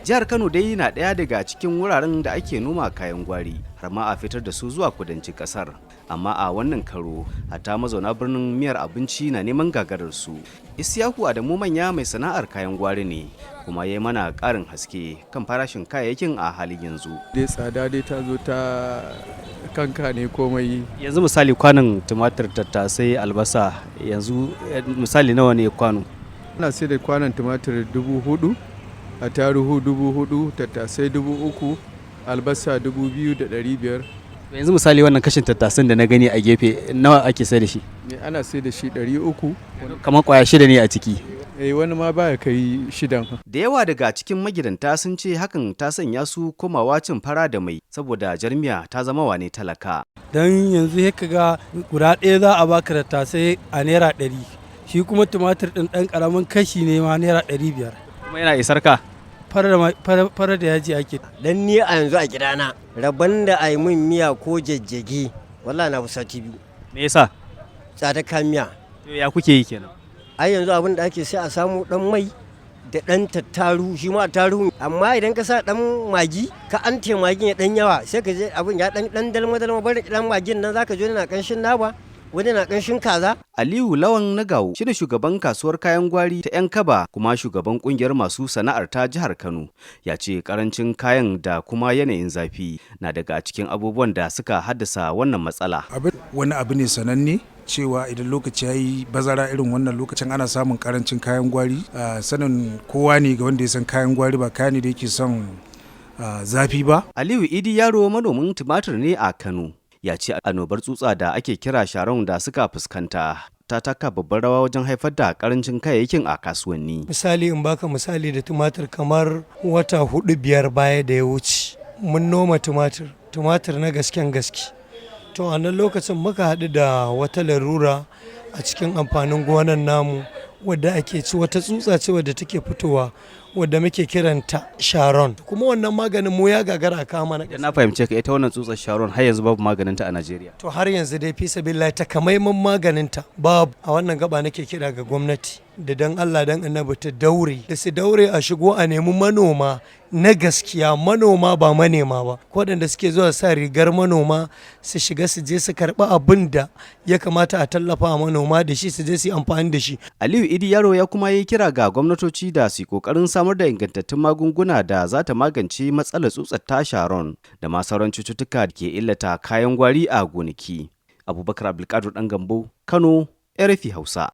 Jihar Kano dai na ɗaya daga cikin wuraren da ake noma kayan gwari har ma a fitar da su zuwa kudancin ƙasar. Amma a wannan karo, hatta mazauna birnin miyar abinci na neman gagarar su. Isiyaku Adamu Manya mai sana'ar kayan gwari ne, kuma ya yi mana ƙarin haske kan farashin kayayyakin a halin yanzu. Dai tsada dai ta zo ta kanka ne komai. Yanzu misali kwanon tumatir, tattasai, albasa yanzu misali nawa ne kwano? Ana sai da kwanon tumatir 4,000, attaruhu 4,000, tattasai 3,000, albasa 2,500. Yanzu misali wannan kashin tattasan da na gani a gefe, nawa ake sai da shi? Ne ana sai da shi 300. Kamar kwaya shida ne a ciki. Eh, wani ma baya kai shidan. Da yawa daga cikin magidanta sun ce hakan ta sanya su komawa cin fara da mai saboda jarmiya ta zama wane talaka. Don yanzu sai ka ga guda ɗaya za a baka tattasai a ₦100, shi kuma tumatir ɗin ɗan ƙaramin kashi ne ma ₦500. Kuma yana isar ka? Fara da yaji ake. Dan ni a yanzu a gidana, rabon da a yi min miya ko jajjage, wallahi na fi sati 2. Me yasa? Tsada kayan miya. To ya kuke yi kenan? Ai yanzu abin da ake sai a samu dan mai da dan tattaru, shi ma taru, amma idan ka sa dan magi ka an magin ya dan yawa, sai ka je abin ya dan dan dalma dalma, bari dan magin nan zaka je na kanshin nama, wani na kanshin kaza. Aliyu Lawan Nagawo shine shugaban kasuwar kayan gwari ta 'yan kaba kuma shugaban kungiyar masu sana'ar ta jihar Kano. Ya ce karancin kayan da kuma yanayin zafi na daga cikin abubuwan da suka haddasa wannan matsala. Abin wani abu ne sananne cewa idan lokaci ya yi bazara irin wannan lokacin ana samun karancin kayan gwari. Sanin kowa ne ga wanda ya san kayan gwari ba kaya ne da yake son zafi ba. Aliyu Idi Yaro manomin tumatir ne a Kano. Ya ce annobar tsutsa da ake kira sharon da suka fuskanta ta taka babbar rawa wajen haifar da karancin kayayyakin a kasuwanni. Misali, in baka misali da tumatir, kamar wata 4, 5 baya da ya wuce mun noma tumatir, tumatir na gasken gaske. To a nan lokacin muka haɗu da wata larura a cikin amfanin gonan namu wadda ake ci, wata tsutsa ce wadda take fitowa wadda muke kiranta sharon, kuma wannan maganin mu ya gagara a kawo mana. Idan na fahimce ka, ita wannan tsutsar sharon har yanzu babu maganinta a Najeriya. To har yanzu dai fi sabilillahi takamaiman maganinta babu. A wannan gaba nake kira ga gwamnati da dan Allah dan Annabi ta daure, da su daure a shigo a nemi manoma na gaskiya, manoma ba manema ba, waɗanda suke zuwa sa rigar manoma su shiga su je su karɓi abin da ya kamata a tallafa manoma da shi, su je su yi amfani da shi. Aliyu Idi Yaro ya kuma yi kira ga gwamnatoci da su yi kokarin samar da ingantattun magunguna da za ta magance matsalar tsutsar ta sharon da ma sauran cututtuka da ke illata kayan gwari a gonaki. Abubakar Abdulkadir Dan Gambo, Kano, RFI Hausa.